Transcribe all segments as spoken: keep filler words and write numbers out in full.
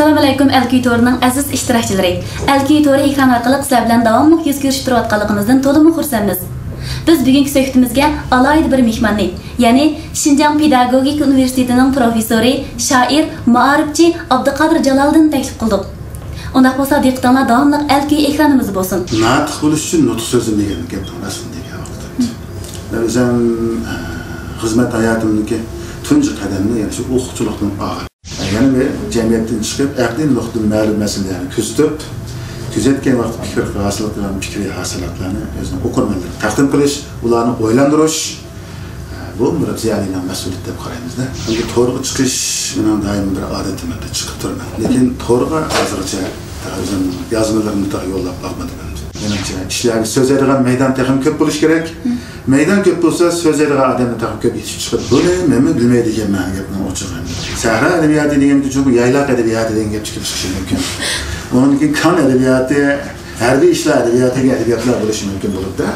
ئەسسالامۇئەلەيكۇم، ئەلكۈي تورىنىڭ ئەزىز ئىشتىراكچىلىرى. ئەلكۈي تورى ئېكران ئارقىلىق سىلەر بىلەن داۋاملىق يۈز كۆرۈشۈپ تۇرۇۋاتقانلىقىمىزدىن تولىمۇ خۇرسەنمىز. بىز بۈگۈنكى سۆھبىتىمىزگە ئالاھىدە بىر مېھماننى، يەنى شىنجاڭ پېداگوگىكا ئۇنىۋېرسىتېتىنىڭ پروفېسسورى، شائىر، مائارىپچى ئابدۇقادىر جالالىدىننى تەكلىپ قىلدۇق. ئۇنداق بولسا دىققىتىڭلار داۋاملىق ئەلكۈي ئېكرانىمىزدا بولسۇن. ناتىق بولۇش ئۈچۈن نۇتۇق سۆزلىمىگەن گەپنىڭ ئەسلىدىكى ۋاقتىدا. مەن ئۆزۈم، ئە، خىزمەت ھاياتىمدىكى تۇنجى قەدەمنى يەنە شۇ ئوقۇتقۇچىلىقتىن ئالغان. يەنە بىر جەمئىيەتتىن چىقىپ، ئەقلىي نۇقتىدىن مەلۇم مەسىلىلەرنى كۆزىتىپ، كۆزەتكەن ۋاقتىدا پىكىر ھاسىل قىلغان پىكرىي ھاسىلاتلارنى ئۆزىنىڭ ئوقۇرمەنلىرىگە تەقدىم قىلىش، ئۇلارنى ئويلاندۇرۇش، بۇ بىر زىيالىينىڭ مەسئۇلىيىتى دەپ قارايمىز-دە. ئەمدى تورغا چىقىش مېنىڭ دائىم بىر ئادىتىم ئىدى، چىقىپ تۇرىمەن. لېكىن تورغا ھازىرغىچە ئۆزۈمنىڭ يازمىلىرىمنى تېخى يوللاپ باقمىدىم ئەمدى. مېنىڭچە، كىشىلەرگە سۆزلەيدىغان مەيدان تېخىمۇ كۆپ بولۇشى كېرەك. مەيدان كۆپ بولسا، سۆزلەيدىغان ئادەممۇ تېخىمۇ كۆپ يېتىشىپ چىقىدۇ. بۇنى مەنمۇ بىلمەيدىكەنمەن، گەپنىڭ ئوچۇقى. سەھرا ئەدەبىياتى دېگەن جۇڭگو يايلاق ئەدەبىياتى دېگەن گەپ چىقىپ چىقىشى مۇمكىن. ئۇنىڭدىن كېيىن كان ئەدەبىياتى، ھەربىي ئىشلار ئەدەبىياتى دېگەن ئەدەبىياتلار بولۇشى مۇمكىن بولىدۇ-دە.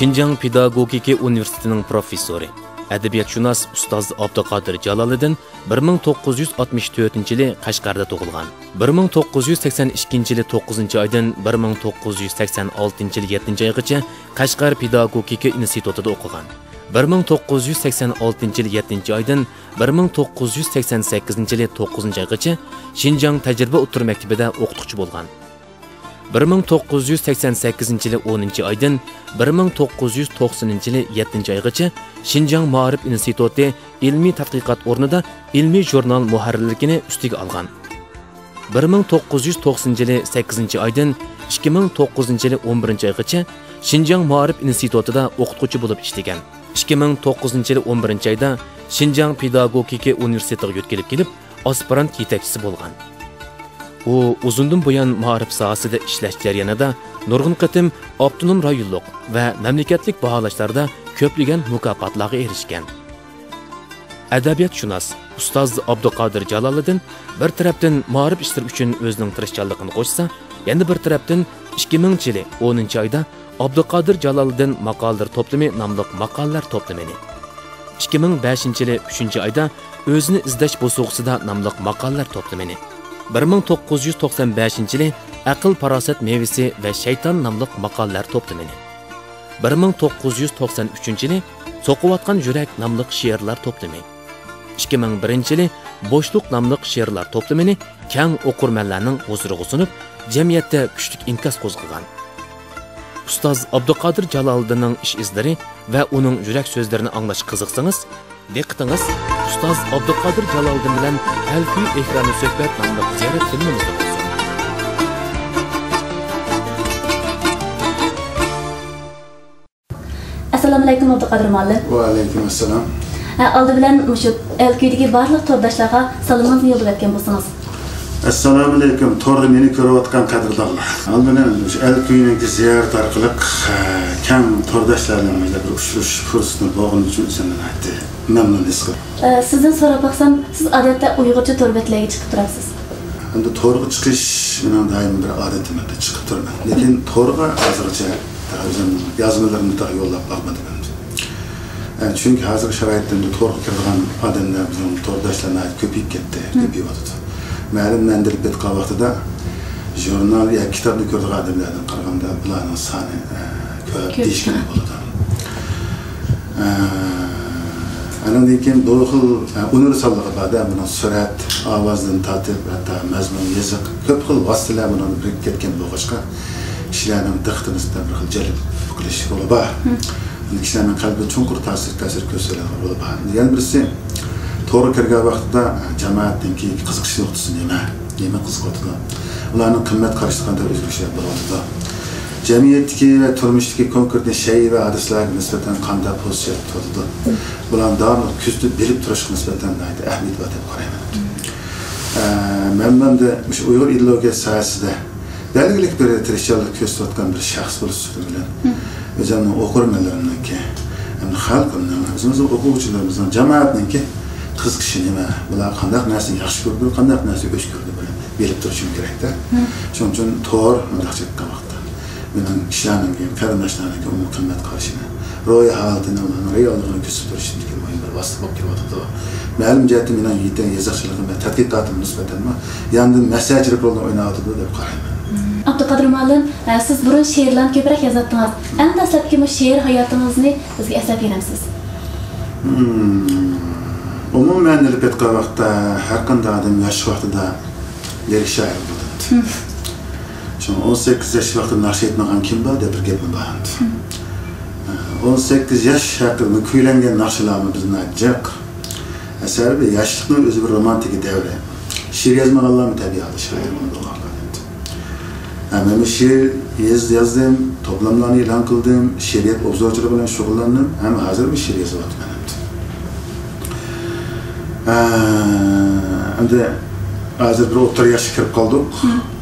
شىنجاڭ پېداگوگىكا ئۇنىۋېرسىتېتىنىڭ پروفېسسورى، ئەدەبىياتشۇناس ئۇستاز ئابدۇقادىر جالالىدىن بىر مىڭ توققۇز يۈز ئاتمىش تۆتىنچى يىلى قەشقەردە تۇغۇلغان. بىر مىڭ توققۇز يۈز سەكسەن ئىككىنچى يىلى توققۇزىنچى ئايدىن بىر مىڭ توققۇز يۈز سەكسەن ئالتىنچى يىلى يەتتىنچى ئايغىچە قەشقەر پېداگوگىكا ئىنستىتۇتىدا ئوقۇغان. بىر مىڭ توققۇز يۈز سەكسەن ئالتىنچى يىلى يەتتىنچى ئايدىن بىر مىڭ توققۇز يۈز سەكسەن سەككىزىنچى يىلى توققۇزىنچى ئايغىچە شىنجاڭ تەجرىبە ئوتتۇرا مەكتىپىدە ئوقۇتقۇچى بولغان. بىر مىڭ توققۇز يۈز سەكسەن سەككىزىنچى يىلى ئونىنچى ئايدىن بىر مىڭ توققۇز يۈز توقسىنىنچى يىلى يەتتىنچى ئايغىچە شىنجاڭ مائارىپ ئىنستىتۇتى ئىلمىي تەتقىقات ئورنىدا ئىلمىي ژۇرنال مۇھەررىرلىكىنى ئۈستىگە ئالغان. بىر مىڭ توققۇز يۈز توقسىنىنچى يىلى سەككىزىنچى ئايدىن ئىككى مىڭ توققۇزىنچى يىلى ئون بىرىنچى ئايغىچە شىنجاڭ مائارىپ ئىنستىتۇتىدا ئوقۇتقۇچى بولۇپ ئىشلىگەن. ئىككى مىڭ توققۇزىنچى يىلى ئون بىرىنچى ئايدا شىنجاڭ پېداگوگىكا ئۇنىۋېرسىتېتىغا يۆتكىلىپ كېلىپ، ئاسپىرانت يېتەكچىسى بولغان. ئۇ ئۇزۇندىن بۇيان مائارىپ ساھەسىدە ئىشلەش جەريانىدا نۇرغۇن قېتىم ئاپتونوم رايونلۇق ۋە مەملىكەتلىك باھالاشلاردا كۆپلىگەن مۇكاپاتلارغا ئېرىشكەن. ئەدەبىياتشۇناس ئۇستاز ئابدۇقادىر جالالىدىن بىر تەرەپتىن مائارىپ ئىشلىرى ئۈچۈن ئۆزىنىڭ تىرىشچانلىقىنى قوشسا، يەنە بىر تەرەپتىن ئىككى مىڭىنچى يىلى ئونىنچى ئايدا ئابدۇقادىر جالالىدىن ماقالىلىرى توپلىمى ناملىق ماقالىلەر توپلىمىنى، ئىككى مىڭ بەشىنچى يىلى ئۈچىنچى ئايدا ئۆزىنى ئىزدەش بوسۇغىسىدا ناملىق ماقالىلەر توپلىمىنى، بىر مىڭ توققۇز يۈز توقسان بەشىنچى يىلى ئەقىل-پاراسەت مېۋىسى ۋە شەيتان ناملىق ماقالىلەر توپلىمىنى، بىر مىڭ توققۇز يۈز توقسان ئۈچىنچى يىلى سوقۇۋاتقان يۈرەك ناملىق شېئىرلار توپلىمى، ئىككى مىڭ بىرىنچى يىلى بوشلۇق ناملىق شېئىرلار توپلىمىنى كەڭ ئوقۇرمەنلەرنىڭ ھۇزۇرىغا سۇنۇپ، جەمئىيەتتە كۈچلۈك ئىنكاس قوزغىغان. ئۇستاز ئابدۇقادىر جالالىدىننىڭ ئىش-ئىزلىرى ۋە ئۇنىڭ يۈرەك سۆزلىرىنى ئاڭلاشقا قىزىقسىڭىز، دىققىتىڭىز ئۇستاز ئابدۇقادىر جالالىدىن بىلەن ئەلكۈي ئېكرانى سۆھبەت ناملىق زىيارەت فىلىمىمىزدە بولسۇن. ئەسسالامۇئەلەيكۇم، ئابدۇقادىر مۇئەللىم. ۋەئەلەيكۇم ئەسسالام. ھە، ئالدى بىلەن مۇشۇ ئەلكۈيدىكى بارلىق تورداشلارغا سالىمىڭىزنى يوللاپ ئۆتكەن بولسىڭىز. ئەسسالامۇئەلەيكۇم، توردا مېنى كۆرۈۋاتقان قەدىردانلار. ئالدى بىلەن مۇشۇ ئەلكۈينىڭكى زىيارىتى ئارقىلىق، ھە، كەڭ تورداشلار بىلەن بىر ئۇچرىشىش پۇرسىتى بولغىنى ئۈچۈن ئۆزۈمنى ناھايىتى مەمنۇن ھېس قىلدىم. ئە، سىزدىن سوراپ باقسام، سىز ئادەتتە ئۇيغۇرچە تور بەتلەرگە چىقىپ تۇرامسىز؟ ئەمدى تورغا چىقىش مېنىڭ دائىم بىر ئادىتىم ئىدى، چىقىپ تۇرىمەن. لېكىن تورغا ھازىرغىچە ئۆزۈمنىڭ يازمىلىرىمنى تېخى يوللاپ باقمىدىم ئەمدى. ئە، چۈنكى ھازىرقى شارائىتتا ئەمدى تورغا كىرىدىغان ئادەملەر، بىزنىڭ تورداشلار ناھايىتى كۆپىيىپ كەتتى، كۆپىيىۋاتىدۇ. مەلۇم مەندىلىپ كەتكەن ۋاقتىدا ژۇرنال ياكى كىتابنى كۆرىدىغان ئادەملەردىن قارىغاندا بۇلارنىڭ سانى، ئە، كۆپ دېيىشكىلى بولىدۇ. ئە، ئاندىن كېيىن بۇ خىل، ئە، ئۇنىۋېرساللىقى بار-دە، بۇنىڭ سۈرەت، ئاۋازدىن تارتىپ، ھەتتا مەزمۇن، يېزىق، كۆپ خىل ۋاسىتىلەر بۇنىڭدا بىرىكىپ كەتكەن بولغاچقا، كىشىلەرنىڭ دىققىتىنى نىسبەتەن بىر خىل جەلپ قىلىش رولى بار. كىشىلەرنىڭ قەلبىدە چوڭقۇر تەسىر، تەسىر كۆرسىتىدىغان رولى بار. يەنە بىرسى، تورغا كىرگەن ۋاقتىدا جامائەتنىڭكى قىزىقىش نۇقتىسى نېمە؟ نېمە قىزىقىۋاتىدۇ؟ ئۇلارنىڭ قىممەت قارىشىدا قانداق ئۆزگىرىشلەر بولۇۋاتىدۇ؟ جەمئىيەتتىكى ۋە تۇرمۇشتىكى كونكرېت شەيئى ۋە ھادىسىلەرگە نىسبەتەن قانداق پوزىتسىيە تۇتۇۋاتىدۇ؟ بۇلارنى دائىملىق كۆزىتىپ، بىلىپ تۇرۇشقا نىسبەتەن ناھايىتى ئەھمىيىتى بار دەپ قارايمەن. ئە، مەن، مەندە مۇشۇ ئۇيغۇر ئىدېئولوگىيە ساھەسىدە بەلگىلىك بىر تىرىشچانلىق كۆرسىتىۋاتقان بىر شەخس بولۇش سۈپىتى بىلەن، ئۆزۈمنىڭ ئوقۇرمەنلىرىمنىڭكى، ھەمدە خەلقىمنىڭ، ئۆزىمىزنىڭ ئوقۇغۇچىلىرىمىزنىڭ، جامائەتنىڭكى قىزىقىشى نېمە؟ بۇلار قانداق نەرسىنى ياخشى كۆرىدۇ، قانداق نەرسىنى ئۆچ كۆرىدۇ، بۇنى بىلىپ تۇرۇشۇم كېرەكتە. شۇنىڭ ئۈچۈن تور مۇنداقچە ئېيتقان ۋاقىتتا مېنىڭ كىشىلەرنىڭكى، قېرىنداشلارنىڭكى ئومۇمىي قىممەت قارىشىنى، روھىي ھالىتىنى، ئۇلارنىڭ رېئاللىقىنى كۆرسىتىپ بېرىشىمدىكى مۇھىم بىر ۋاسىتە بولۇپ كېلىۋاتىدۇ. مەلۇم جەھەتتە مېنىڭ يېتەك يېزىقچىلىقىم ۋە تەتقىقاتىم نىسبەتەنمۇ ياندىن مەسلىھەتچىلىك رولىنى ئويناۋاتىدۇ دەپ قارايمەن. ئابدۇقادىر مۇئەللىم، ئە، سىز بۇرۇن شېئىرلارنى كۆپرەك يازاتتىڭىز. ئەڭ دەسلەپكى مۇشۇ شېئىر ھاياتىڭىزنى بىزگە ئەسلەپ بېرەمسىز؟ ئومۇمەن ئېلىپ ئېيتقان ۋاقىتتا، ھەر قانداق ئادەم ياش ۋاقتىدا لىرىك شائىر بولىدۇ. شۇڭا ئون سەككىز ياش ۋاقتىدا ناخشا ئېيتمىغان كىم بار دەپ بىر گەپمۇ بار ئەمدى. ئون سەككىز ياش ھەققىدە كۈيلەنگەن ناخشىلارمۇ بىزدە جىق. سەۋەبى ياشلىقنىڭ ئۆزى بىر رومانتىكا دەۋرى. شېئىر يازمىغانلارمۇ تەبىئىي ھالدا شائىر بولىدۇ. ھە، مەن شېئىر ياز-، يازدىم، توپلاملارنى ئېلان قىلدىم، شېئىرىيەت ئوبزورچىلىقى بىلەن شۇغۇللاندىم، ھەم ھازىرمۇ شېئىر يېزىۋاتىمەن ئەمدى. ھە، ئەمدى ھازىر بىر ئوتتۇرا ياشقا كىرىپ قالدۇق.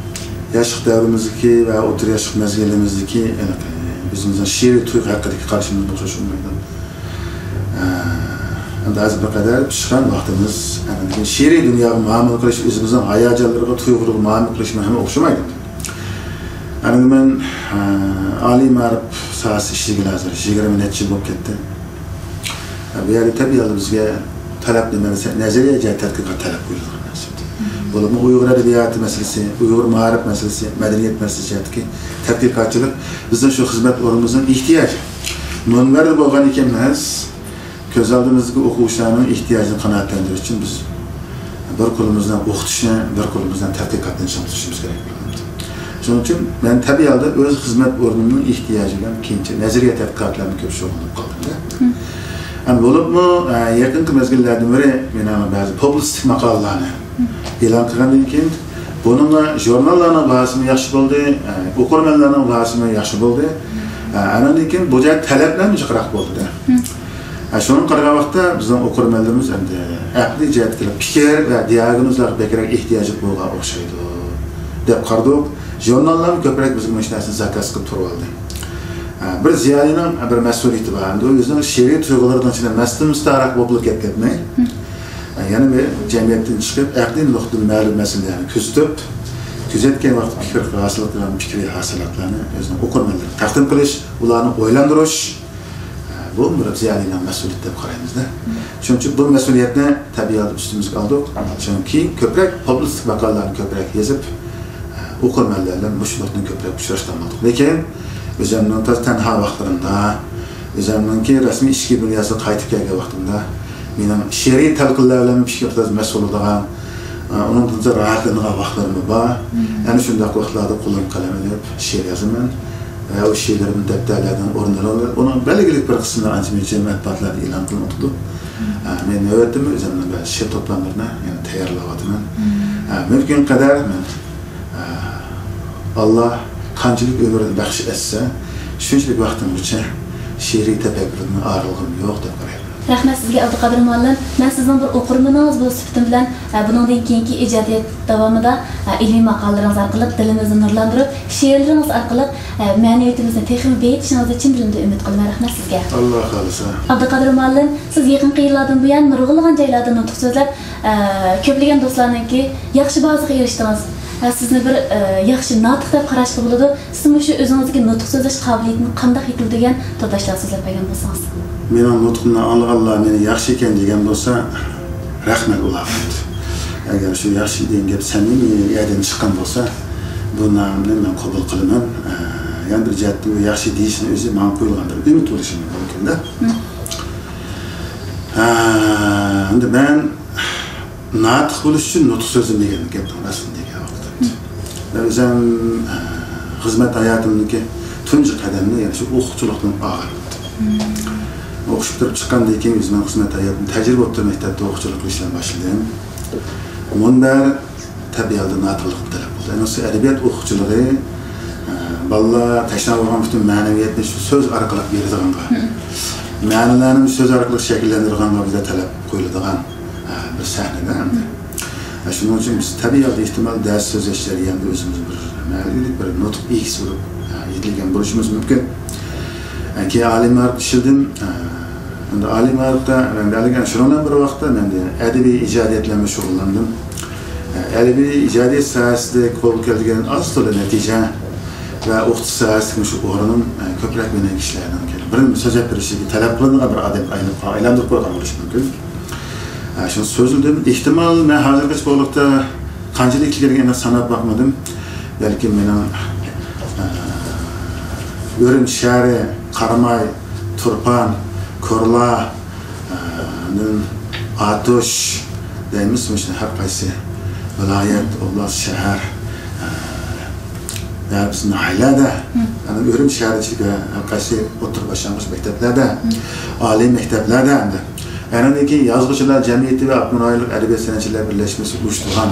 ياشلىق دەۋرىمىزدىكى ۋە ئوتتۇرا ياشلىق مەزگىلىمىزدىكى ئېنىق، ئۆزىمىزنىڭ شېئىرىي تۇيغۇ ھەققىدىكى قارىشىمىز ئوخشاش بولمايدۇ. ئەمدى ھازىر بىر قەدەر پىشقان ۋاقتىمىز، ئەمدى شېئىرىي دۇنياغا مۇئامىلە قىلىش، ئۆزىمىزنىڭ ھاياجانلىرىغا، تۇيغۇلىرىغا مۇئامىلە قىلىشمۇ ھەممە ئوخشىمايدۇ. ئەمدى مەن، ئە، ئالىي مائارىپ ساھەسىدە ئىشلىگىلى ھازىر يىگىرمە نەچچە يىل بولۇپ كەتتى. بۇ يەردە تەبىئىي ھالدا بىزگە تەلەپ نېمە دېسە، نەزەرىيە جەھەتتە تەتقىقات تەلەپ قويۇلىدىغان نەرسە. بولۇپمۇ ئۇيغۇر ئەدەبىياتى مەسىلىسى، ئۇيغۇر مائارىپ مەسىلىسى، مەدەنىيەت مەسىلىسى جەھەتتىكى تەتقىقاتچىلىق بىزنىڭ شۇ خىزمەت ئورنىمىزنىڭ ئېھتىياجى. مۇنبەردە بولغان ئىكەنمىز، كۆز ئالدىمىزدىكى ئوقۇغۇچىلارنىڭ ئېھتىياجىنى قانائەتلەندۈرۈش ئۈچۈن بىز بىر قولىمىز بىلەن ئوقۇتۇشنى، بىر قولىمىز بىلەن تەتقىقاتنى چىڭ تۇتۇشىمىز كېرەك بولىدۇ. شۇنىڭ ئۈچۈن مەن تەبىئىي ھالدا ئۆز خىزمەت ئورنۇمنىڭ ئېھتىياجى بىلەن كېيىنچە نەزەرىيە تەتقىقات بىلەن كۆپ شۇغۇللىنىپ قالدىم-دە. ئەمدى بولۇپمۇ، ئە، يېقىنقى مەزگىللەردىن بېرى مېنىڭ بەزى پۇبلىستىك ماقالىلەرنى ئېلان قىلغاندىن كېيىن، بۇنىڭغا ژۇرناللارنىڭ باھاسىمۇ ياخشى بولدى، ئە، ئوقۇرمەنلەرنىڭ باھاسىمۇ ياخشى بولدى. ئە، ئاندىن كېيىن بۇ جەھەتتە تەلەپلەرمۇ جىقراق بولدى-دە. ھە، شۇنىڭغا قارىغان ۋاقىتتا بىزنىڭ ئوقۇرمەنلىرىمىز ئەمدى ئەقلىي جەھەتتىكى پىكىر ۋە دىياگنوزلارغا بەكرەك ئېھتىياجلىق بولغان ئوخشايدۇ دەپ قارىدۇق. ژۇرناللارمۇ كۆپرەك بىزگە مۇشۇ نەرسىنى زاكاز قىلىپ تۇرۇۋالدى. ھە، بىر زىيالىينىڭ بىر مەسئۇلىيىتى بار. ئەمدى ئۇ ئۆزىنىڭ شېئىرىي تۇيغۇلىرىنىڭ ئىچىدە مەستە مۇستەرەق بولۇپلا كەتمەي، ھە، يەنە بىر جەمئىيەتتىن چىقىپ، ئەقلىي نۇقتىدىن مەلۇم مەسىلىلەرنى كۆزىتىپ، كۆزەتكەن ۋاقىتتا پىكىر ھاسىلاتلارنى، پىكرىي ھاسىلاتلارنى ئۆزىنىڭ ئوقۇرمەنلىرىگە تەقدىم قىلىش، ئۇلارنى ئويلاندۇرۇش، بۇ بىر زىيالىينىڭ مەسئۇلىيىتى دەپ قارايمىز-دە. شۇنىڭ ئۈچۈن بۇ مەسئۇلىيەتنى تەبىئىي ھالدا ئۈستىمىزگە ئالدۇق. شۇنىڭ كېيىن كۆپرەك پۇبلىستىك ماقالىلەرنى كۆپرەك يېزىپ، ئوقۇرمەنلەر بىلەن مۇشۇ نۇقتىنى كۆپرەك ئۇچراشتۇرالمىدۇق. لېكىن ئۆزۈمنىڭ تازا تەنھا ۋاقىتلىرىمدا، ئۆزۈمنىڭكى رەسمىي ئىچكى دۇنياسىغا قايتىپ كەلگەن ۋاقتىمدا، مېنىڭ شېئىرىي تەلقىنلەر بىلەن پىكىر تازا مەشغۇل بولىدىغان، ئۇنىڭدىن تازا راھەتلىنىدىغان ۋاقىتلىرىممۇ بار. ئەنە شۇنداق ۋاقىتلاردا قولۇمغا قەلەم ئېلىپ شېئىر يازىمەن. ۋە ئۇ شېئىرلىرىمنى دەپتەرلەردىن ئورۇن ئېلىۋالىمەن. ئۇنىڭ بەلگىلىك بىر قىسمىنى ئانچە-مۇنچە مەتبۇئاتلاردا ئېلان قىلىنىۋاتىدۇ. ئە، مەن نۆۋەتتىمۇ ئۆزۈمنىڭ بىر شېئىر توپلاملىرىنى يەنە تەييارلاۋاتىمەن. ئە، مۇمكىن قەدەر مەن، ئە، ئاللا قانچىلىك ئۆمۈرنى بەخش ئەتسە، شۇنچىلىك ۋاقتىمغىچە شېئىرىي تەپەككۇردىن ئايرىلغىنىم يوق دەپ قارايمەن. رەھمەت سىزگە، ئابدۇقادىر مۇئەللىم. مەن سىزنىڭ بىر ئوقۇرمىنىڭىز بولۇش سۈپىتىم بىلەن، ئە، بۇنىڭدىن كېيىنكى ئىجادىيەت داۋامىدا، ئە، ئىلمىي ماقالىلىرىڭىز ئارقىلىق دىلىمىزنى نۇرلاندۇرۇپ، شېئىرلىرىڭىز ئارقىلىق، ئە، مەنىۋىيىتىمىزنى تېخىمۇ بېيىتىشىڭىزنى چىن دىلىمدىن ئۈمىد قىلىمەن. رەھمەت سىزگە. ئاللا خالىسا. ئابدۇقادىر مۇئەللىم، سىز يېقىنقى يىللاردىن بۇيان نۇرغۇنلىغان جايلاردا نۇتۇق سۆزلەپ، ئە، كۆپلىگەن دوستلارنىڭكى ياخشى باھاسىغا ئېرىشتىڭىز. ئە، سىزنى بىر، ئە، ياخشى ناتىق دەپ قاراشقا بولىدۇ. سىز مۇشۇ ئۆزىڭىزدىكى نۇتۇق سۆزلەش قابىلىيىتىنى قانداق يېتىلدۈرگەن تورداشلارغا سۆزلەپ بەرگەن بولسىڭىز. مېنىڭ نۇتقۇمنى ئاڭلىغانلار مېنى ياخشى ئىكەن دېگەن بولسا، رەھمەت ئۇلارغا. ئەگەر شۇ ياخشى دېگەن گەپ سەمىمىي يەردىن چىققان بولسا، بۇ نامنى مەن قوبۇل قىلىمەن. ئە، يەنە بىر جەھەتتىن بۇ ياخشى دېيىشنىڭ ئۆزى ماڭا قويۇلغان بىر ئۈمىد بولۇشى مۇمكىن-دە. ھە، ئەمدى مەن ناتىق بولۇش ئۈچۈن نۇتۇق سۆزلىمىگەن گەپنىڭ راستىنى دېگەن ۋاقىت. مەن ئۆزۈم، ئە، خىزمەت ھاياتىمدىكى تۇنجى قەدەمنى يەنە شۇ ئوقۇتقۇچىلىقتىن ئالغان. ئوقۇش پۈتتۈرۈپ چىققاندىن كېيىن ئۆزۈمنىڭ خىزمەت ھاياتىمدا تەجرىبە ئوتتۇرا مەكتەپتە ئوقۇتقۇچىلىق قىلىش بىلەن باشلىدىم. مۇنبەر تەبىئىي ھالدا ناتىقلىقنى تەلەپ قىلدى. ئەينىسى ئەدەبىيات ئوقۇتقۇچىلىقى، ئە، بالىلار تەشنا بولغان پۈتۈن مەنىۋىيەتنى شۇ سۆز ئارقىلىق بېرىدىغانغا، مەنىلەرنى سۆز ئارقىلىق شەكىللەندۈرىدىغانغا بىزدە تەلەپ قويۇلىدىغان، ئە، بىر سەھنىدە ئەمدى. ئە، شۇنىڭ ئۈچۈن بىز تەبىئىي ھالدا ئېھتىمال دەرس سۆزلەش جەريانىدا ئۆزىمىزنى بىر مەنىۋىلىك بىر نۇتۇق ئىگىسى بولۇپ، ئە، يېتىلگەن بولۇشىمىز مۇمكىن. ئە، كېيىن ئالىي مائارىپتا ئىشلىدىم. ئە، ئەمدى ئالىي مائارىپتا مەن بەلگىلىگەن شۇنىڭ بىلەن بىر ۋاقىتتا مەن ئەدەبىي ئىجادىيەت بىلەن شۇغۇللاندىم. ئە، ئەدەبىي ئىجادىيەت ساھەسىدە قولغا كەلتۈرگەن ئاز تولا نەتىجە، ۋە ئوقۇتۇش ساھەسىدىكى مۇشۇ ئورنۇم، ئە، كۆپرەك مېنىڭ كىشىلەرنىڭ بىر سۆزلەپ بېرىشىگە تەلەپ قىلىنغان بىر ئادەمگە ئايلىنىپ قال-، ئايلاندۇرۇپ قويغان بولۇشى مۇمكىن. ئە، شۇنى سۆزلىدىم. ئېھتىمال، مەن ھازىرغىچە بولۇپتا قانچىلىك ئىكەنلىكىنى ئېنىق ساناپ باقمىدىم. بەلكىم مېنىڭ، ئە، ئۈرۈمچى شەھىرى، قاراماي، تۇرپان، كورلا، ئە، ئاندىن ئاتۇش دەيمىز، مۇشۇ ھەر قايسى ۋىلايەت، ئوبلاست، شەھەر، ئە، ۋە بىز ناھىيەلەردە، ئاندىن ئۈرۈمچى شەھەر ئىچىدىكى ھەر قايسى ئوتتۇرا باشلانغۇچ مەكتەپلەردە، ئالىي مەكتەپلەردە ئەمدى ئەنىڭدىن كېيىن يازغۇچىلار جەمئىيىتى ۋە ئاپتونوم رايونلۇق ئەدەبىيات سەنئەتچىلەر بىرلەشمىسى ئۇيۇشتۇرغان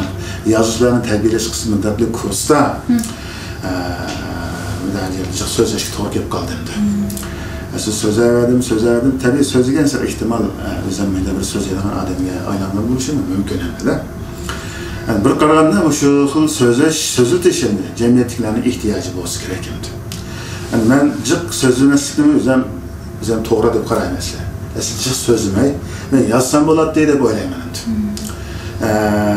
يازغۇچىلارنى تەربىيەلەش قىسمى دەپلىك كۇرستا، ئە، جىق سۆزلەشكە توغرا كېلىپ قالدى ئەمدى. ئە، سۆزلەۋەردىم، سۆزلەۋەردىم. تەبىئىي سۆزلىگەن سەل ئېھتىمال، ئە، ئۆزۈم مەيدە بىر سۆزلەيدىغان ئادەمگە ئايلانغان بولۇشۇم مۇمكىن ئەمدى. ئە، بىر قارىغاندا مۇشۇ خىل سۆزلەش، سۆزلىتىش ئەمدى جەمئىيەتتىكىلەرنىڭ ئېھتىياجى بولسا كېرەك ئەمدى. ئەمدى مەن جىق سۆزلىمەسلىكنىمۇ ئۆزۈم، ئۆزۈم توغرا دەپ قارايمەن ئەسلى. ئەسلى جىق سۆزلىمەي، مەن يازسام بولاتتى دەپ ئويلايمەن ئەمدى. ئە،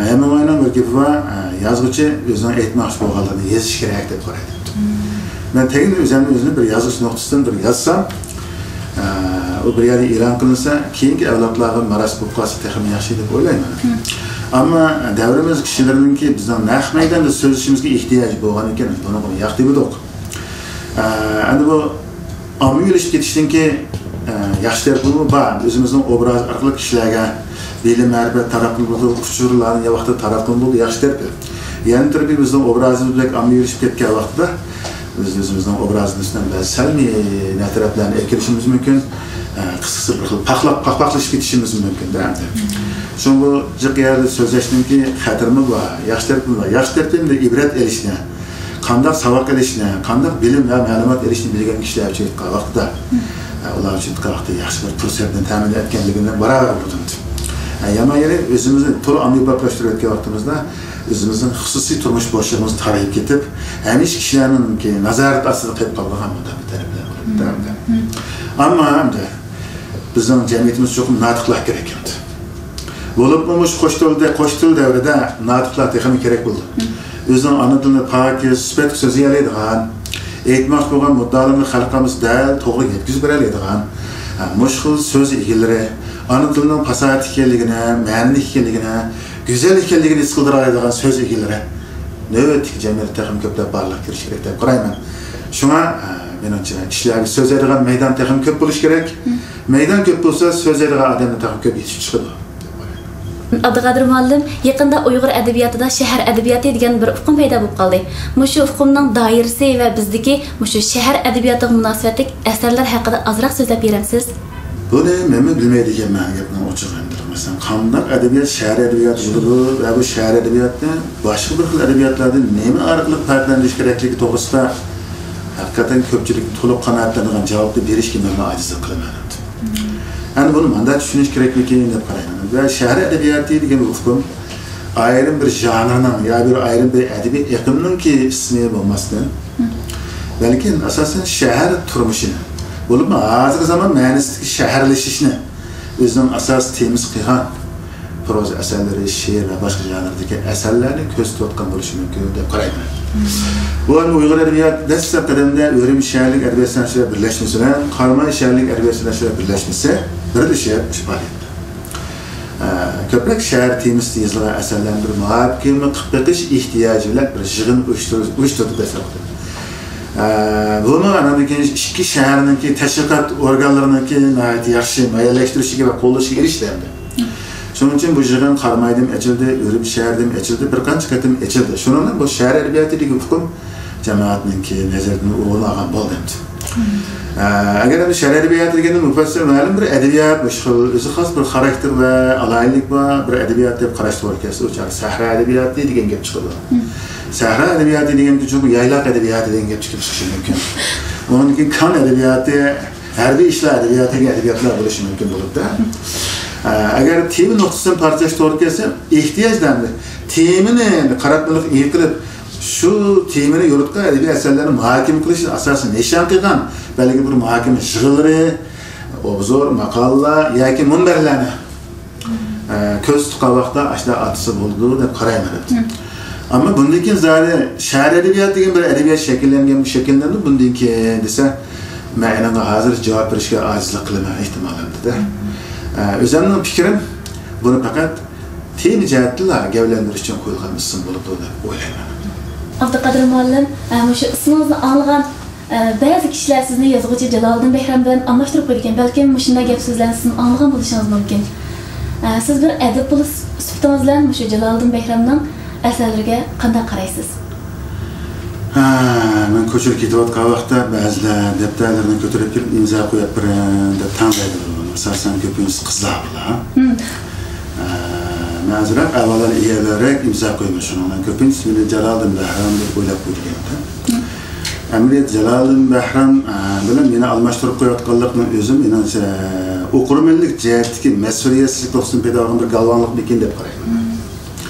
ھەممىڭلارنىڭ بىر گېپى بار، ئە، يازغۇچى ئۆزىنىڭ ئېيتماقچى بولغانلىرىنى يېزىش كېرەك دەپ قارايدۇ. مەن تېگىن ئۆزۈمنى، ئۆزىنى بىر يازغۇچى نۇقتىسىدىن بىر يازسام، ئە، ئۇ بىر يەردە ئېلان قىلىنسا، كېيىنكى ئەۋلادلارغا مىراس بولۇپ قالسا تېخىمۇ ياخشى دەپ ئويلايمەن. ئەمما دەۋرىمىز كىشىلىرىنىڭكى بىزنىڭ نەق مەيداندا سۆزلىشىمىزگە ئېھتىياجى بولغان ئىكەن، بۇنىڭغا ياق دېمىدۇق. ئە، ئەمدى بۇ ئاممىۋىلىشىپ كېتىشنىڭكى، ئە، ياخشى تەرىپىمۇ بار. ئۆزىمىزنىڭ ئوبرازى ئارقىلىق كىشىلەرگە بىلىم، مەرىپەت تارقىتىلىدۇ، ئۇچۇرلارنى ۋاقتىدا تارقىتىلىدۇ، ياخشى تەرىپى. يەنە تەرىپى بىزنىڭ ئوبرازىمىز بەك ئاممىۋىلىشىپ كەتكەن ۋاقىتتا بىز ئۆزىمىزنىڭ ئوبرازىمىزدىن بەزى سەلبىي نەتەرەپلەرنى ئېلىپ كېلىشىمىز مۇمكىن. ئە، قىسقىسى بىر خىل پاخلاپ، پاخپاقلىشىپ كېتىشىمىز مۇمكىن-دە ئەمدى. شۇڭا بۇ جىق يەردە سۆزلەشنىڭكى خەتىرىمۇ بار، ياخشى تەرىپىمۇ بار. ياخشى تەرىپىمدە ئىبرەت ئېلىشنى، قانداق ساۋاق ئېلىشنى، قانداق بىلىم ۋە مەلۇمات ئېلىشنى بىلگەن كىشىلەر ئۈچۈن ئېيتقان ۋاقتىدا، ئە، ئۇلار ئۈچۈن ئېيتقان ۋاقتىدا ياخشى بىر پۇرسەتنى تەمىن ئەتكەنلىكىنى بارابەر بىلدىم. ئە، يامان يېرى ئۆزىمىزنى تولا ئاممىبابلاشتۇرۇۋەتكەن ۋاقتىمىزدا ئۆزىمىزنىڭ خۇسۇسىي تۇرمۇش بوشلۇقىمىز تارىيىپ كېتىپ، ھەمىشە كىشىلەرنىڭكى نازارەت ئاستىدا قېلىپ قالىدىغان بۇنداق بىر تەرەپلەر بولىدۇ. ئەمدى ئەمما ئەمدى بىزنىڭ جەمئىيىتىمىز چوقۇم ناتىقلار كېرەك ئەمدى. بولۇپمۇ مۇشۇ قوش تىلدا، قوش تىل دەۋرىدە ناتىقلار تېخىمۇ كېرەك بولىدۇ. ئۆزىنىڭ ئانا تىلىنى پاكىز، سۈپەتلىك سۆزلىيەلەيدىغان، ئېيتماقچى بولغان مۇددىئالىرىنى خەلقىمىز دەل توغرا يەتكۈزۈپ بېرەلەيدىغان، ھە، مۇشۇ خىل سۆز ئىگىلىرى ئانا تىلىنىڭ پاساھەتلىك ئىكەنلىكىنى، مەنىلىك ئىكەنلىكىنى، گۈزەل ئىكەنلىكىنى ھېس قىلدۇرالايدىغان سۆز ئىگىلىرى نۆۋەتتىكى جەمئىيەتتە تېخىمۇ كۆپلەپ بارلىققا كېلىشى كېرەك دەپ قارايمەن. شۇڭا، ئە، مېنىڭچە، كىشىلەرگە سۆزلەيدىغان مەيدان تېخىمۇ كۆپ بولۇشى كېرەك. مەيدان كۆپ بولسا، سۆزلەيدىغان ئادەممۇ تېخىمۇ كۆپ يېتىشىپ چىقىدۇ. ئابدۇقادىر مۇئەللىم، يېقىندا ئۇيغۇر ئەدەبىياتىدا شەھەر ئەدەبىياتى دېگەن بىر ئۇقۇم پەيدا بولۇپ قالدى. مۇشۇ ئۇقۇمنىڭ دائىرىسى ۋە بىزدىكى مۇشۇ شەھەر ئەدەبىياتىغا مۇناسىۋەتلىك ئەسەرلەر ھەققىدە ئازراق سۆزلەپ بېرەمسىز؟ بۇنى مەنمۇ بىلمەيدىكەنمەن، گەپنىڭ ئوچۇقى ئەمدى. مەسىلەن، قانداق ئەدەبىيات شەھەر ئەدەبىياتى بولىدۇ ۋە بۇ شەھەر ئەدەبىياتىنى باشقا بىر خىل ئەدەبىياتلاردىن نېمە ئارقىلىق پەرقلەندۈرۈش كېرەكلىكى توغرىسىدا ھەقىقەتەن كۆپچىلىكنى تولۇق قانائەتلەندۈرىدىغان جاۋابنى بېرىشكە مەنمۇ ئاجىزلىق قىلىمەن. ئەمدى بۇنى مۇنداق چۈشىنىش كېرەكمىكىن دەپ قارايمەن. ۋە شەھەر ئەدەبىياتى دېگەن ئۇقۇم ئايرىم بىر ژانىرنىڭ يا بىر ئايرىم بىر ئەدەبىي ئېقىمنىڭكى ئىسمى بولماستىن، بەلكىم ئاساسەن شەھەر تۇرمۇشىنى، بولۇپمۇ ھازىرقى زامان مەنىسىدىكى شەھەرلىشىشنى ئۆزىنىڭ ئاساسىي تېمىسى قىلغان پروزا ئەسەرلىرى، شېئىر ۋە باشقا ژانىردىكى ئەسەرلەرنى كۆرسىتىۋاتقان بولۇشى مۇمكىن دەپ قارايمەن. بۇ ئەمدى ئۇيغۇر ئەدەبىياتى دەسلەپ قەدەمدە ئۈرۈمچى شەھەرلىك ئەدەبىيات سەنئەتچىلەر بىرلەشمىسى بىلەن قاراماي شەھەرلىك ئەدەبىيات سەنئەتچىلەر بىرلەشمىسى بىرلىشىپ مۇشۇ پائالىيەتتە، ئە، كۆپرەك شەھەر تېمىسىدا يېزىلغان ئەسەرلەرنى بىر مۇھاكىمە قىلىپ بېقىش ئېھتىياجى بىلەن بىر يىغىن ئۇيۇشتۇرۇش-، ئۇيۇشتۇردى دەسلەپتە. ئە، بۇمۇ ئاندىن كېيىن ئىككى شەھەرنىڭكى تەشۋىقات ئورگانلىرىنىڭكى ناھايىتى ياخشى مۇئەييەنلەشتۈرۈشىگە ۋە قوللىشىغا ئېرىشتى ئەمدى. شۇنىڭ ئۈچۈن بۇ يىغىن قارامايدىمۇ ئېچىلدى، ئۈرۈمچى شەھىرىدىمۇ ئېچىلدى، بىر قانچە قېتىم ئېچىلدى. شۇنىڭ بىلەن بۇ شەھەر ئەدەبىياتى دېگەن ئۇقۇم جامائەتنىڭكى نەزىرىدىن ئورۇن ئالغان بولدى ئەمدى. ئە، ئەگەر ئەمدى شەھەر ئەدەبىياتى دېگەندە مۇپەسسەل مەلۇم بىر ئەدەبىيات، مۇشۇ خىل ئۆزى خاس بىر خاراكتېر ۋە ئالاھىدىلىكى بار بىر ئەدەبىيات دەپ قاراش توغرا كەلسە، ئۇ چاغدا سەھرا ئەدەبىياتى دېگەن گەپ چىقىدۇ. سەھرا ئەدەبىياتى دېگەن ئۈچۈن بۇ يايلاق ئەدەبىياتى دېگەن گەپكە كېلىپ چىقىشى مۇمكىن. ئۇنىڭدىن كېيىن كان ئەدەبىياتى، ھەربىي ئىشلار ئەدەبىياتى دېگەن ئەدەبىياتلار بولۇشى مۇمكىن بولۇپتۇ. ئە، ئەگەر تېما نۇقتىسىدىن پارچىلاش توغرا كەلسە، ئېھتىياج دەمدى. تېمىنى قاراتمىلىق ئىگە قىلىپ، شۇ تېمىنى يورۇتقان ئەدەبىي ئەسەرلەرنى مۇھاكىمە قىلىشنى ئاساسىي نىشان قىلغان بەلگىلىك بىر مۇھاكىمە يىغىنلىرى، ئوبزور، ماقالىلەر ياكى مۇنبەرلەرنى، ئە، كۆرسىتىپ قالغان ۋاقىتتا ئاشۇنداق ئاتىسى بولىدۇ دەپ قارايمەن. ئەمما بۇندىن كېيىن زادى شەھەر ئەدەبىياتى دېگەن بىر ئەدەبىيات شەكىللەنگەنمۇ، شەكىللەندى بۇندىن كېيىن دېسە، مەن ئېنىڭغا ھازىرچە جاۋاب بېرىشكە ئاجىزلىق قىلىمەن، ئېھتىمالەن دېدى. ئە، ئۆزۈمنىڭ پىكرىم، بۇنى پەقەت تېما جەھەتتىنلا گەۋدىلەندۈرۈش ئۈچۈن قويۇلغان ئىسىم بولىدۇ دەپ ئويلايمەن. ئابدۇقادىر مۇئەللىم، ئە، مۇشۇ ئىسمىڭىزنى ئاڭلىغان، ئە، بەزى كىشىلەر سىزنى يازغۇچى جالالىدىن بەھرام بىلەن ئالماشتۇرۇپ قويىدىكەن. بەلكىم مۇشۇنداق گەپ سۆزلەرنى سىزمۇ ئاڭلىغان بولۇشىڭىز مۇمكىن. ئە، سىز بىر ئەدىب بولۇش سۈپىتىڭىز بىلەن مۇشۇ جالالىدىن بەھرامنىڭ ئەسەرلىرىگە قانداق قارايسىز؟ ھە، مەن كوچىدا كېتىۋاتقان ۋاقىتتا بەزىلەر دەپتەرلىرىنى كۆتۈرۈپ كېلىپ، ئىمزا قويۇپ بېرىڭ دەپ تەڭلەيدۇ. ئاساسەن كۆپىنچىسى قىزلار بۇلار. ھە، مەن ئازراق ئەۋۋاللار ئېرلەررەك ئىمزا قويىمەن، شۇنىڭ بىلەن كۆپىنچىسى مېنى جالالىدىن بەھرام دەپ ئويلاپ قويىدىكەن. ئەمەلىيەتتە جالالىدىن بەھرام، ئە، بىلەن مېنى ئالماشتۇرۇپ قويۇۋاتقانلىقىنىڭ ئۆزى مېنىڭچە ئوقۇرمەنلىك جەھەتتىكى مەسئۇلىيەتسىزلىك نۇقتىسىدىن پەيدا بولغان بىر گالۋاڭلىقمىكىن دەپ قارايمەن.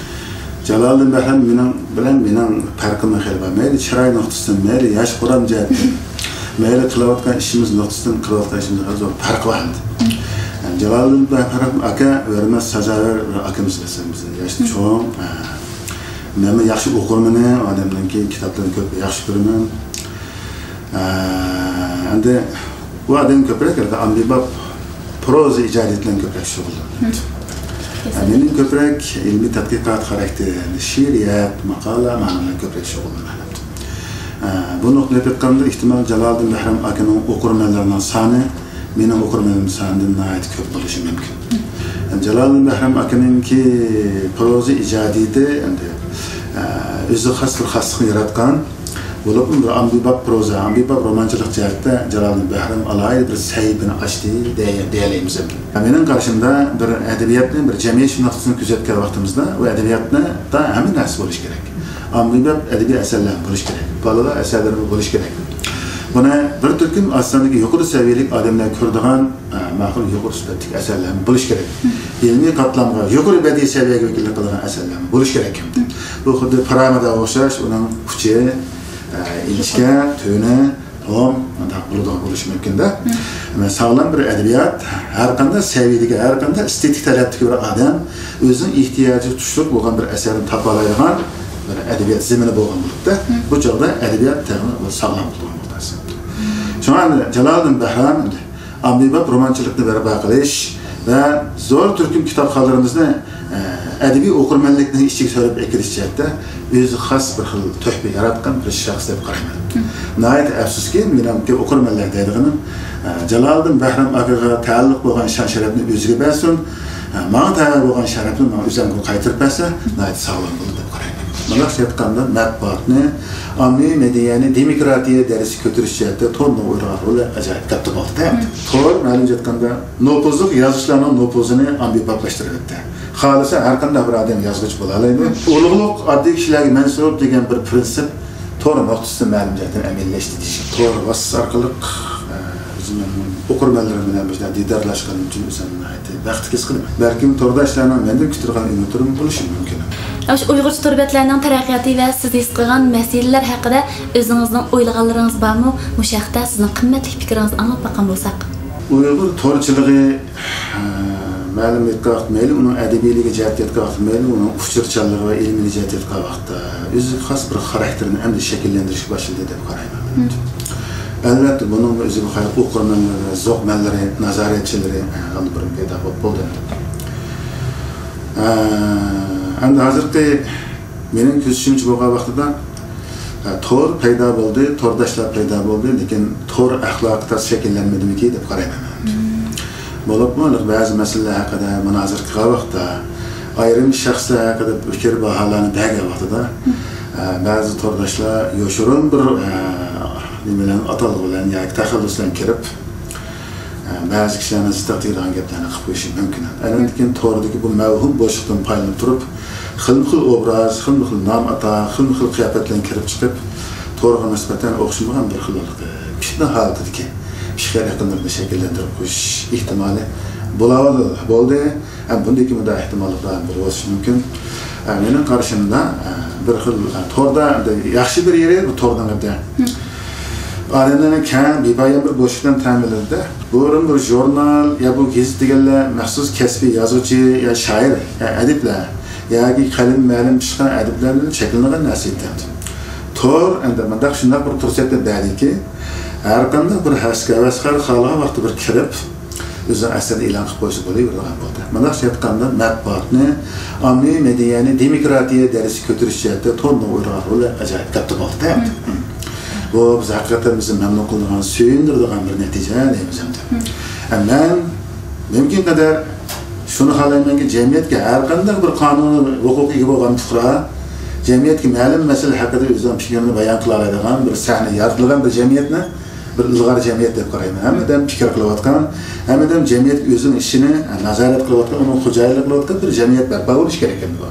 جالالىدىن بەھرام مېنىڭ بىلەن مېنىڭ پەرقىمنىڭ خېلى بار. مەيلى چىراي نۇقتىسىدىن، مەيلى ياش قۇرام جەھەتتىن، مەيلى قىلىۋاتقان ئىشىمىز نۇقتىسىدىن، قىلىۋاتقان ئىشىمىزدا خېلى زور پەرق بار ئەمدى. يەنى جالالىدىن بەھرام ئاكا ھۆرمەت سازاۋەر بىر ئاكىمىز، مەسىلەن، بىزدىن ياشتا چوڭ. مەنمۇ ياخشى ئوقۇرمەن، ئادەمنىڭكى كىتابلىرىنى كۆپ ياخشى كۆرىمەن. ئە، ئەمدى ئۇ ئادەم كۆپرەك ھېلىقى ئاممىباب پروزا ئىجادىيىتى بىلەن كۆپرەك شۇغۇللىنىدۇ. مېنىڭ كۆپرەك ئىلمىي تەتقىقات خاراكتېرى، شېئىرىيەت، ماقالە، مانا بىلەن كۆپرەك شۇغۇللىنىمەن. ئە، بۇ نۇقتىدىن ئېيتقاندا، ئېھتىمال جالالىدىن بەھرام ئاكىنىڭ ئوقۇرمەنلىرىنىڭ سانى مېنىڭ ئوقۇرمەنلىرىم سانىدىن ناھايىتى كۆپ بولۇشى مۇمكىن. جالالىدىن بەھرام ئاكىنىڭكى پروزا ئىجادىيىتى ئەمدى، ئە، ئۆزىگە خاس بىر خاسلىقنى ياراتقان، بولۇپمۇ بىر ئاممىباب پروزا، ئاممىباب رومانچىلىق جەھەتتە جالالىدىن بەھرام ئالاھىدە بىر سەھىپىنى ئاچتى دېيە-، دېيەلەيمىز ئەمدى. مېنىڭ قارىشىمدا بىر ئەدەبىياتنى بىر جەمئىيەت شۇناقلىقىدىن كۆزەتكەن ۋاقتىمىزدا، ئۇ ئەدەبىياتتا ھەممە نەرسە بولۇشى كېرەك. ئاممىباب ئەدەبىي ئەسەرلەر بولۇشى كېرەك. بالىلار ئەسەرلىرىمۇ بولۇشى كېرەك. بۇنى بىر تۈركۈم ئاز ساندىكى يۇقىرى سەۋىيەلىك ئادەملەر كۆرىدىغان، ئە، ماقۇل يۇقىرى سۈپەتلىك ئەسەرلەرمۇ بولۇشى كېرەك. ئىلمىي قاتلامغا، يۇقىرى بەدىئىي سەۋىيەگە ۋەكىللىك قىلىدىغان ئەسەرلەرمۇ بولۇشى كېرەك. بۇ خۇددى پىرامىدا ئوخشاش، ئۇنىڭ ئۇچى، ئە، ئىنچىكە، تۆۋىنى، توم، مۇنداق بولىدىغان بولۇشى مۇمكىن-دە. ساغلام بىر ئەدەبىيات، ھەر قانداق سەۋىيەدىكى، ھەر قانداق ئېستېتىك تەلەپتىكى بىر ئادەم ئۆزىنىڭ ئېھتىياجىغا چۈشلۈك بولغان بىر ئەسەرنى تاپالايدىغان بىر ئەدەبىيات زېمىنى بولغان بولۇپتۇ. بۇ چاغدا ئەدەبىيات تېخىمۇ ساغلام بولىدىغان بولىدۇ. شۇڭا ئەمدى جالالىدىن بەھرام ئەمدى ئاممىباب رومانچىلىقنى بەرپا قىلىش ۋە زور تۈركۈم كىتابخانلىرىمىزنى، ئە، ئەدەبىي ئوقۇرمەنلىكنىڭ ئىچىگە سۆرەپ ئەكىرىش جەھەتتە ئۆزى خاس بىر خىل تۆھپە ياراتقان بىر شەخس دەپ قارايمەن. ناھايىتى ئەپسۇسكى، مېنىڭكى ئوقۇرمەنلەر دەيدىغىنىم، ئە، جالالىدىن بەھرام ئاكىغا تەئەللۇق بولغان شان-شەرەپنى ئۆزىگە بەرسۇن، ئە، ماڭا تەۋە بولغان شەرەپنى ماڭا ئۆزۈمگە قايتۇرۇپ بەرسە، ناھايىتى ساغلام بولىدۇ دەپ قارايمەن. مۇنداقچە ئېيتقاندا، مەتبۇئاتنى، ئاممىۋى مەدەنىيەتنى دېموكراتىيە دەرىجىسىگە كۆتۈرۈش جەھەتتە تورنىڭ ئوينىغان رولى ئاجايىپ كاتتا بولدى-دە. تور، مەلۇم ئېيتقاندا، نوپۇزلۇق يازغۇچىلارنىڭ نوپۇزىنى ئاممىبابلاشتۇرۇۋەتتى. خالىسا ھەر قانداق بىر ئادەم يازغۇچى بولالايدۇ. ئۇلۇغلۇق ئاددىي كىشىلەرگە مەنسۇپ دېگەن بىر پىرىنسىپ تور نۇقتىسىدىن مەلۇم جەھەتتىن ئەمەلىيلەشتى دېيىش. تور ۋاسىتىسى ئارقىلىق، ئە، ئۆزۈمنىڭ ئوقۇرمەنلىرىم بىلەن مۇشۇنداق دىدارلاشقىنىم ئۈچۈن ئۆزۈمنى ناھايىتى بەختلىك ھېس قىلىمەن. بەلكىم تورداشلارنىڭ مەندىن كۈتىدىغان ئۈمىدلىرىمۇ بولۇشى مۇمكىن. ئاشۇ ئۇيغۇرچە تور بەتلەرنىڭ تەرەققىياتى ۋە سىز ھېس قىلغان مەسىلىلەر ھەققىدە ئۆزىڭىزنىڭ ئويلىغانلىرىڭىز بارمۇ؟ مۇشۇ ھەقتە سىزنىڭ قىممەتلىك پىكرىڭىزنى ئاڭلاپ باققان بولساق. ئۇيغۇر تورچىلىقى، ھە، مەلۇم ئېيتقان ۋاقىت مەيلى، ئۇنىڭ ئەدەبىيلىكى جەھەتتە ئېيتقان ۋاقىت مەيلى، ئۇنىڭ ئۇچۇرچانلىقى ۋە ئىلمىي جەھەتتە ئېيتقان ۋاقىتتا ئۆزىگە خاس بىر خاراكتېرنى ئەمدى شەكىللەندۈرۈشكە باشلىدى دەپ قارايمەن. ئەلۋەتتە، بۇنىڭ ئۆزىگە خاس ئوقۇرمەنلىرى، زوقمەنلىرى، نازارەتچىلىرى، ھە، ئالدى بىرىن پەيدا بولۇپ بولدى. ھە، ئەمدى ھازىرقى مېنىڭ كۆزىتىشىمچە بولغان ۋاقتىدا، ھە، تور پەيدا بولدى، تورداشلار پەيدا بولدى، لېكىن تور ئەخلاقى تازا شەكىللەنمىدىمىكى دەپ قارايمەن مەن. بولۇپمۇ بەزى مەسىلىلەر ھەققىدە مۇنازىرە قىلغان ۋاقىتتا، ئايرىم شەخسلەر ھەققىدە پىكىر باھالارنى بەرگەن ۋاقتىدا، ھە، بەزى تورداشلار يوشۇرۇن بىر، ھە، نېمە بىلەن، ئاتالغۇ بىلەن ياكى تەخەللۇس بىلەن كىرىپ، بەزى كىشىلەرنىڭ زىتىغا تېگىدىغان گەپلەرنى قىلىپ قويۇشى مۇمكىن. ئەنەندىن كېيىن توردىكى بۇ مەۋھۇم بوشلۇقتىن پايدىلىنىپ تۇرۇپ، خىلمۇ خىل ئوبراز، خىلمۇ خىل نام ئاتا، خىلمۇ خىل قىياپەت بىلەن كىرىپ چىقىپ، تورغا نىسبەتەن ئوخشىمىغان بىر خىل پىتنە ھالىتىدىكى پىكىر ئېقىملىرىنى شەكىللەندۈرۈپ قويۇش ئېھتىمالى بولاۋاتىدۇ، بولدى. ھەم بۇندىن كېيىن مۇنداق ئېھتىماللىقلار بولۇشى مۇمكىن. ھە، مېنىڭ قارىشىمدا، ھە، بىر خىل، ھە، توردا، ياخشى بىر يېرى بۇ تورنىڭ ئەمدى ئادەملەرنى كەڭ، بىپايان بىر بوشلۇقتىن تەمىنلىدى. بۇرۇن بىر ژۇرنال يا بۇ گېزىت دېگەنلەر مەخسۇس كەسپىي يازغۇچى يا شائىر يا ئەدىبلەر ياكى قەلىمى مەلۇم پىشقان ئەدىبلەر بىلەن شەكىللەنگەن نەرسە ئىدى. تور ئەمدى مۇنداق شۇنداق بىر پۇرسەتنى بەردىكى، ھەر قانداق بىر ھەۋەسكار، ھەۋەسكار خالىغان ۋاقىتتا بىر كىرىپ، ئۆزىنىڭ ئەسىرىنى ئېلان قىلىپ قويسا بولۇۋېرىدىغان بولدى. مۇنداقچە ئېيتقاندا، مەتبۇئاتنى، ئاممىۋى مەدەنىيەتنى، دېموكراتىيە دەرىجىسىگە كۆتۈرۈش جەھەتتە تورنىڭ ئوينىغان رولى ئاجايىپ كاتتا بولدى. بۇ بىز ھەقىقەتەن بىزنى مەمنۇن قىلىدىغان، سۆيۈندۈرىدىغان بىر نەتىجە دەيمىز ئەمدى. مەن مۇمكىن قەدەر شۇنى خالايمەنكى، جەمئىيەتكە ھەر قانداق بىر قانۇنىي ھوقۇققا ئىگە بولغان پۇقرا جەمئىيەتكە مەلۇم مەسىلە ھەققىدە ئۆزىنىڭ پىكرىنى بايان قىلالايدىغان بىر سەھنە يارىتىلغان بىر جەمئىيەتنى بىر ئىلغار جەمئىيەت دەپ قارايمەن. ھەممىدەم پىكىر قىلىۋاتقان، ھەممىدەم جەمئىيەتكە ئۆزىنىڭ ئىشىنى نازارەت قىلىۋاتقان، ئۇنىڭ خوجايىنلىقى قىلىۋاتقان بىر جەمئىيەت بەرپا بولۇشى كېرەك ئەمدى بۇ.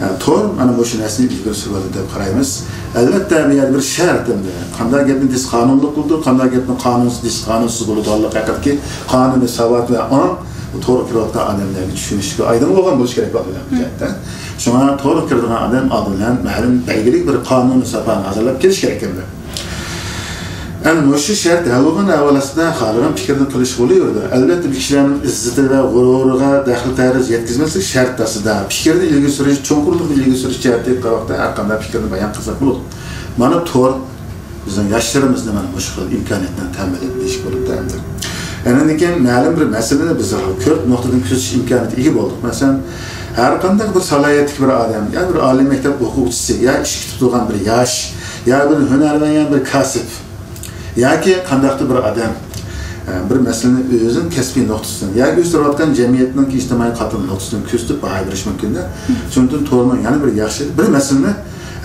ھە، تور مانا مۇشۇ نەرسىنى ئىلگىرى سۈرۈۋاتىدۇ دەپ قارايمىز. ئەلۋەتتە، بۇ يەردە بىر شەرت ئەمدى. قانداق گەپنى دېسە قانۇنلۇق بولىدۇ، قانداق گەپنى قانۇنسىز دېسە قانۇنسىز بولىدىغانلىق ھەققىدىكى قانۇنىي ساۋات ۋە ئاڭ بۇ تورغا كىرىۋاتقان ئادەملەرگە چۈشىنىشكە ئايدىڭ بولغان بولۇشى كېرەك بۇ جەھەتتە. شۇڭا تورغا كىرىدىغان ئادەم ئالدى بىلەن مەلۇم بەلگىلىك بىر قانۇنىي ساپانى ھازىرلاپ كېلىشى كېرەك ئەمدى. ئەمدى مۇشۇ شەرت ھەل بولغان ئەھۋال ئاستىدا خالىغان پىكىرنى قىلىشقا بولۇۋېرىدۇ. ئەلۋەتتە، بۇ كىشىلەرنىڭ ئىززىتى ۋە غۇرۇرىغا دەخلى تەرۇز يەتكۈزمەسلىك شەرت ئاستىدا پىكىرنى ئىلگىرى سۈرۈش، چوڭقۇرلۇقنى ئىلگىرى سۈرۈش جەھەتتىكى قاۋاقتا ھەر قانداق پىكىرنى بايان قىلساق بولىدۇ. مانا تور بىزنىڭ ياشلىرىمىزنى مانا مۇشۇ خىل ئىمكانىيەتنى تەمىنلىدى دېيىشكە بولىدۇ ئەمدى. ئاندىن كېيىن مەلۇم بىر مەسىلىنى بىز كۆپ نۇقتىدىن كۆزىتىش ئىمكانىيىتىگە ئىگە بولدۇق. مەسىلەن، ھەر قانداق بىر سالاھىيەتلىك بىر ئادەم، يا بىر ئالىي مەكتەپ ئوقۇغۇچىسى، يا ئىشكە تۇتۇلغان بىر ياش، يا بىر ھۈنەرۋەن، يا بىر كاسىپ، ياكى قانداقتۇر بىر ئادەم، ئە، بىر مەسىلىنى ئۆزىنىڭ كەسپىي نۇقتىسىدىن ياكى ئۆز تۇرۇۋاتقان جەمئىيەتنىڭ ئىجتىمائىي قاتلام نۇقتىسىدىن كۆزىتىپ باھا بېرىش مۇمكىن-دە. شۇنىڭ ئۈچۈن تورنىڭ يەنە بىر ياخشى، بىر مەسىلىنى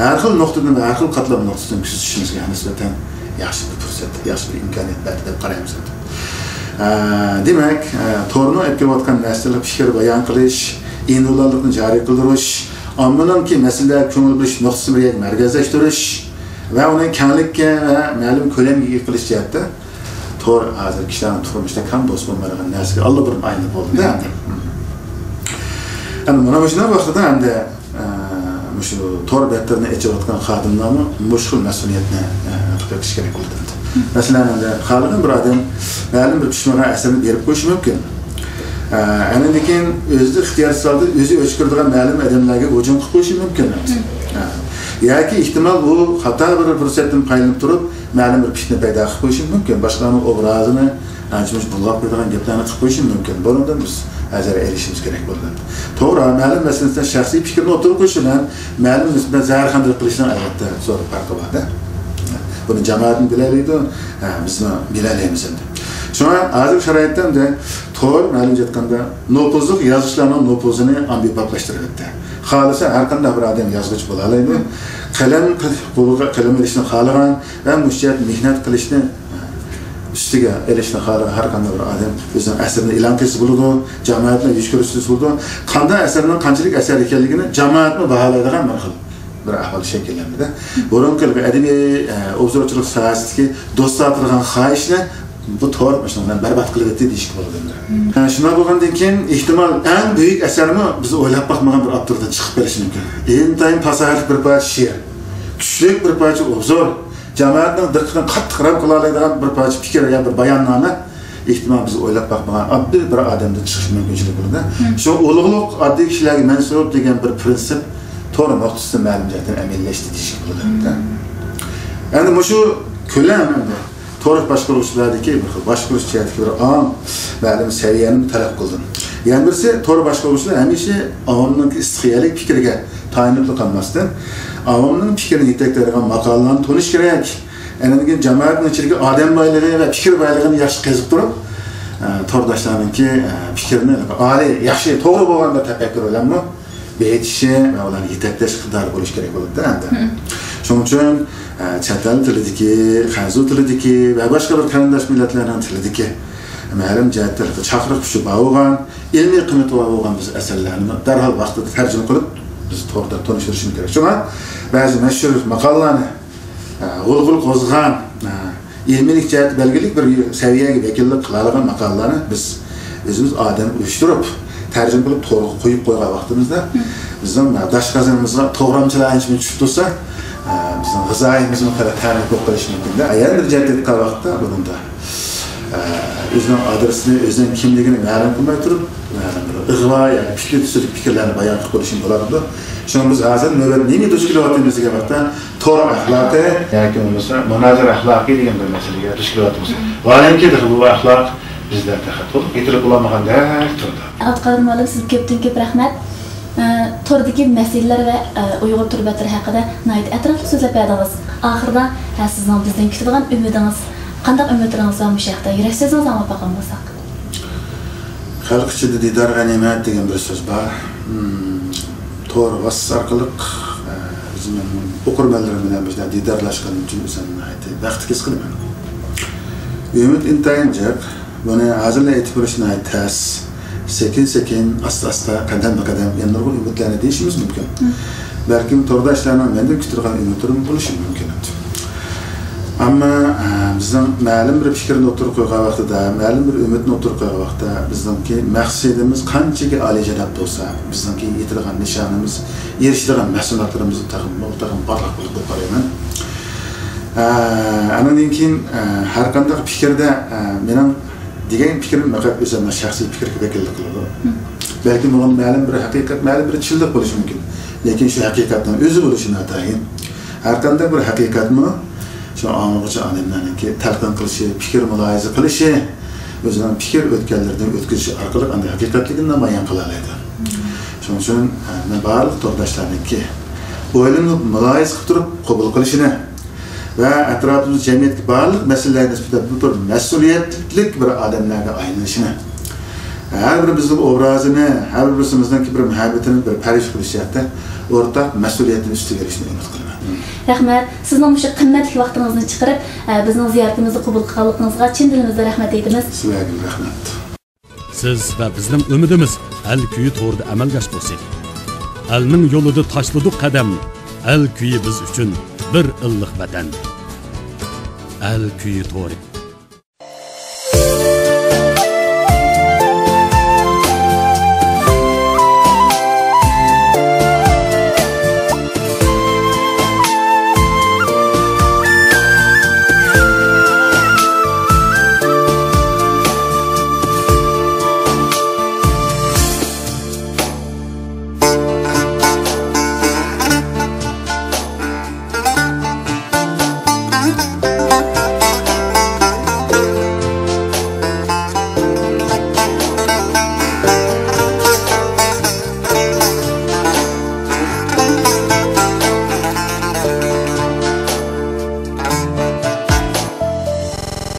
ھەر خىل نۇقتىدىن ۋە ھەر خىل قاتلام نۇقتىسىدىن كۆزىتىشىمىزگە نىسبەتەن ياخشى بىر پۇرسەت، ياخشى بىر ئىمكانىيەت بەردى دەپ قارايمىز. ئە، دېمەك، ئە، تورنىڭ ئېلىپ كېلىۋاتقان مەسىلىلىرى پىكىر بايان قىلىش، ئىندىۋىدۇئاللىقنى جارى قىلدۇرۇش، ئاممىنىڭكى مەسىلىلەرگە كۆڭۈل بۆلۈش نۇقتىسىنى بىر يەرگە مەركەزلەشتۈرۈش ۋە ئۇنى كەڭلىككە ۋە مەلۇم كۆلەمگە ئىگە قىلىش جەھەتتە تور ھازىر كىشىلەرنىڭ تۇرمۇشىدا كەم دوست بولمايدىغان نەرسىگە ئاللىبۇرۇن ئايلىنىپ بولدى-دە ئەمدى. ئەمدى مانا مۇشۇنداق ۋاقتىدا ئەمدى، ئە، مۇشۇ تور بەتلىرىنى ئېچىۋاتقان خادىملارمۇ مۇشۇ خىل مەسئۇلىيەتنى، ئە، ئېلىپ بېقىش كېرەك بولىدۇ ئەمدى. مەسىلەن، ئەمدى خالىغان بىر ئادەم مەلۇم بىر پىشمىغان ئەسەرنى بېرىپ قويۇشى مۇمكىن. ئە، ئاندىن كېيىن ئۆزى ئىختىيارسىز ھالدا ئۆزى ئۆچكۈرىدىغان مەلۇم ئادەملەرگە ھۇجۇم قىلىپ قويۇشى مۇمكىن. ئە، ياكى ئېھتىمال ئۇ خاتا بىر پۇرسەتتىن پايدىلىنىپ تۇرۇپ، مەلۇم بىر پىتنە پەيدا قىلىپ قويۇشى مۇمكىن. باشقىلارنىڭ ئوبرازىنى ئانچە-مۇنچە بۇلغاپ قويىدىغان گەپلەرنى قىلىپ قويۇشى مۇمكىن. بۇنىڭدىن بىز ھەزەر ئېلىشىمىز كېرەك بولىدۇ. توغرا، مەلۇم مەسىلىدە شەخسىي پىكرىنى ئوتتۇرىغا قويۇش بىلەن مەلۇم نىسبەتەن زەھەرخەندەك قىلىشنىڭ ئەلۋەتتە زور پەرقى بار-دە. بۇنى جامائەتمۇ بىلەلەيدۇ، ھە، بىزمۇ بىلەلەيمىز ئەمدى. شۇڭا ھازىرقى شارائىتتا ئەمدى تور مەلۇم ئېيتقاندا نوپۇزلۇق يازغۇچىلارنىڭ نوپۇزىنى ئامبىبابلاشتۇرۇۋەتتى. خالىسا ھەر قانداق بىر ئادەم يازغۇچى بولالايدۇ. قەلەم قولىغا قەلەم ئېلىشنى خالىغان ۋە مۇشۇ جەھەتتە مېھنەت قىلىشنى ئۈستىگە ئېلىشنى خالىغان ھەر قانداق بىر ئادەم ئۆزىنىڭ ئەسىرىنى ئېلان قىلسا بولىدۇ، جامائەتنى يۈز كۆرسىتىسە بولىدۇ. قانداق ئەسەرنىڭ قانچىلىك ئەسەر ئىكەنلىكىنى جامائەتمۇ باھالايدىغان بىر خىل بىر ئەھۋال شەكىللەندى-دە. بۇرۇنقى ئەدەبىي، ئە، ئوبزورچىلىق ساھەسىدىكى دوستلار قىلغان خاھىشنى بۇ تور شۇنىڭ بىلەن بەربات قىلىۋەتتى دېيىشكە بولىدۇ ئەمدى. ئە، شۇنداق بولغاندىن كېيىن، ئېھتىمال، ئەڭ بۈيۈك ئەسەرمۇ بىز ئويلاپ باقمىغان بىر ئاپتوردىن چىقىپ قېلىشى مۇمكىن. ئىنتايىن پاساھەتلىك بىر پارچە شېئىر، كۈچلۈك بىر پارچە ئوبزور، جامائەتنىڭ دىققىتىنى قاتتىق رام قىلالايدىغان بىر پارچە پىكىر يا بىر باياننامە، ئېھتىمال، بىز ئويلاپ باقمىغان ئاددىي بىر ئادەمدىن چىقىشى مۇمكىنچىلىك بولىدۇ. شۇڭا ئۇلۇغلۇق ئاددىي كىشىلەرگە مەنسۇپ دېگەن بىر پىرىنسىپ تور نۇقتىسىدىن مەلۇم جەھەتتىن ئەمەلىيلەشتى دېيىشكە بولىدۇ. ئەمدى مۇشۇ كۆلەم ئەمدى تور باشقۇرغۇچىلاردىكى بىر خىل باشقۇرۇش جەھەتتىكى بىر ئاڭ، مەلۇم سەۋىيەنى تەلەپ قىلىدۇ. يەنە بىرسى، تور باشقۇرغۇچىلار ھەمىشە ئاۋامنىڭ ئىستىخىيەلىك پىكرىگە تايىنىپلا قالماستىن، ئاۋامنىڭ پىكرىنى يېتەكلەيدىغان ماقالىلەرنى تونۇش كېرەك. ئاندىن كېيىن جامائەتنىڭ ئىچىدىكى ئادەم بايلىقى ۋە پىكىر بايلىقىنى ياخشى قېزىپ تۇرۇپ، ئە، تورداشلارنىڭكى، ئە، پىكرىنى ئالىي، ياخشى، توغرا بولغان بىر تەپەككۇر بىلەنمۇ بېيىتىشى ۋە ئۇلارنى يېتەكلەش ئىقتىدارى بولۇشى كېرەك بولىدۇ ئەمدى. شۇنىڭ ئۈچۈن، ئە، چەت ئەل تىلىدىكى، خەنزۇ تىلىدىكى ۋە باشقا بىر قېرىنداش مىللەتلەرنىڭ تىلىدىكى مەلۇم جەھەتتە چاقىرىق كۈچى بار بولغان، ئىلمىي قىممىتى بار بولغان بىز ئەسەرلەرنى دەرھال ۋاقتىدا تەرجىمە قىلىپ، بىز توردا تونۇشتۇرۇشىمىز كېرەك. شۇڭا بەزى مەشھۇر ماقالىلەرنى، ئە، غۇلغۇلا قوزغىغان، ئە، ئىلمىيلىك جەھەتتە بەلگىلىك بىر سەۋىيەگە ۋەكىللىك قىلالىغان ماقالىلەرنى بىز ئۆزىمىز ئادەم ئۇيۇشتۇرۇپ، تەرجىمە قىلىپ تورغا قويۇپ قويغان ۋاقتىمىزدا، بىزنىڭ داش قازىنىمىزغا توغرامچىلار ئانچە چۈشۈپ تۇرسا، بىزنىڭ غىزايىمىزمۇ خېلى تەمىن بولۇپ قېلىشى مۇمكىن-دە. يەنە بىر جەھەتتىن ئېيتقان ۋاقىتتا بۇنىڭدا، ئۆزىنىڭ ئادرېسىنى، ئۆزىنىڭ كىملىكىنى مەلۇم قىلماي تۇرۇپ، ئىغۋا ياكى پىكىر تۈسىدىكى پىكىرلەرنى بايان قىلىپ بولۇشمۇ بولىدۇ. شۇڭا بىز ھازىر نۆۋەتتە نېمە دۇچ كېلىۋاتىمىز دېگەن ۋاقىتتا، تور ئەخلاقى ياكى بولمىسا مۇنازىرە ئەخلاقى دېگەن بىر مەسىلىگە دۇچ كېلىۋاتىمىز. ۋاھالەنكى، بۇ ئەخلاق بىزدە تېخى تولۇق يېتىلىپ بولالمىغاندەك تۇرىدۇ. ئابدۇقادىر مۇئەللىم، سىزگە كۆپتىن كۆپ رەھمەت. ئە، توردىكى مەسىلىلەر ۋە، ئە، ئۇيغۇر تور بەتلىرى ھەققىدە ناھايىتى ئەتراپلىق سۆزلەپ بەردىڭىز. ئاخىرىدا، ھە، سىزنىڭ بىزدىن كۈتىدىغان ئۈمىدىڭىز، قانداق ئۈمىدلىرىڭىز بار مۇشۇ ھەقتە؟ يۈرەك سۆزىڭىزنى ئاڭلاپ باققان بولساق. خەلق ئىچىدە دىدار غەنىيمەت دېگەن بىر سۆز بار. مم، تور ۋاسىتىسى ئارقىلىق، ئە، ئۆزۈمنىڭ ئوقۇرمەنلىرىم بىلەن بىر دەم دىدارلاشقىنىم ئۈچۈن ئۆزۈمنى ناھايىتى بەختلىك ھېس قىلىمەن. ئۈمىد ئىنتايىن جىق. بۇنى ھازىرلا ئېيتىپ بېرىش ناھايىتى تەس. سەكىن-سەكىن، ئاستا-ئاستا، قەدەممۇ-قەدەم يەنە نۇرغۇن ئۈمىدلەرنى دېيىشىمىز مۇمكىن. بەلكىم تورداشلارنىڭ مەندىن كۈتىدىغان ئۈمىدلىرىمۇ بولۇشى مۇمكىن. ئەمما، ئە، بىزنىڭ مەلۇم بىر پىكىرنى ئوتتۇرىغا قويغان ۋاقتىدا، مەلۇم بىر ئۈمىدنى ئوتتۇرىغا قويغان ۋاقتىدا، بىزنىڭكى مەقسىتىمىز قانچىكى ئالىيجاناب بولسا، بىزنىڭكى يېتىدىغان نىشانىمىز، ئېرىشىدىغان مەھسۇلاتلىرىمىز تېخىمۇ، تېخىمۇ پارلاق بولىدۇ دەپ قارايمەن. ئە، ئانىڭدىن كېيىن، ئە، ھەر قانداق پىكىردە، ئە، مېنىڭ دېگەن پىكرىم پەقەت ئۆزۈمنىڭ شەخسىي پىكرىگە ۋەكىللىك قىلىدۇ. بەلكىم بۇنىڭ مەلۇم بىر ھەقىقەت، مەلۇم بىر چىنلىق بولۇشى مۇمكىن. لېكىن شۇ ھەقىقەتنىڭ ئۆزى بولۇشى ناتايىن. ھەر قانداق بىر ھەقىقەتمۇ شۇ ئاڭلىغۇچى ئادەملەرنىڭكى تەلقىن قىلىشى، پىكىر مۇلاھىزە قىلىشى، ئۆزىنىڭ پىكىر ئۆتكەللىرىدىن ئۆتكۈزۈشى ئارقىلىق ئاندىن ھەقىقەتلىكىنى نامايان قىلالايدۇ. شۇنىڭ ئۈچۈن، ئە، مەن بارلىق تورداشلارنىڭكى ئويلىنىپ، مۇلاھىزە قىلىپ تۇرۇپ قوبۇل قىلىشىنى ۋە ئەتراپىمىزدا جەمئىيەتتىكى بارلىق مەسىلىلەرگە نىسبەتەن بىر مەسئۇلىيەتلىك بىر ئادەملەرگە ئايلىنىشىنى، ھەر بىرىمىزنىڭ ئوبرازىنى، ھەر بىرىمىزنىڭكى بىر مۇھەببىتىنى بىر پەرۋىش قىلىش جەھەتتە ئورتاق مەسئۇلىيەتنى ئۈستىگە ئېلىشنى ئۈمىد قىلىمەن. رەھمەت. سىزنىڭ مۇشۇ قىممەتلىك ۋاقتىڭىزنى چىقىرىپ، ئە، بىزنىڭ زىيارىتىمىزنى قوبۇل قىلغانلىقىڭىزغا چىن دىلىمىزدىن رەھمەت ئېيتىمىز. سىلەرگىمۇ رەھمەت. سىز ۋە بىزنىڭ ئۈمىدىمىز ئەل كۈيى تورىدا ئەمەلگە ئاشقۇسى. ئەلنىڭ يولىدا تاشلىدۇق قەدەم، ئەل كۈيى بىز ئۈچۈن بىر ئىللىق ۋەتەن. ئەل كۈيى تورى.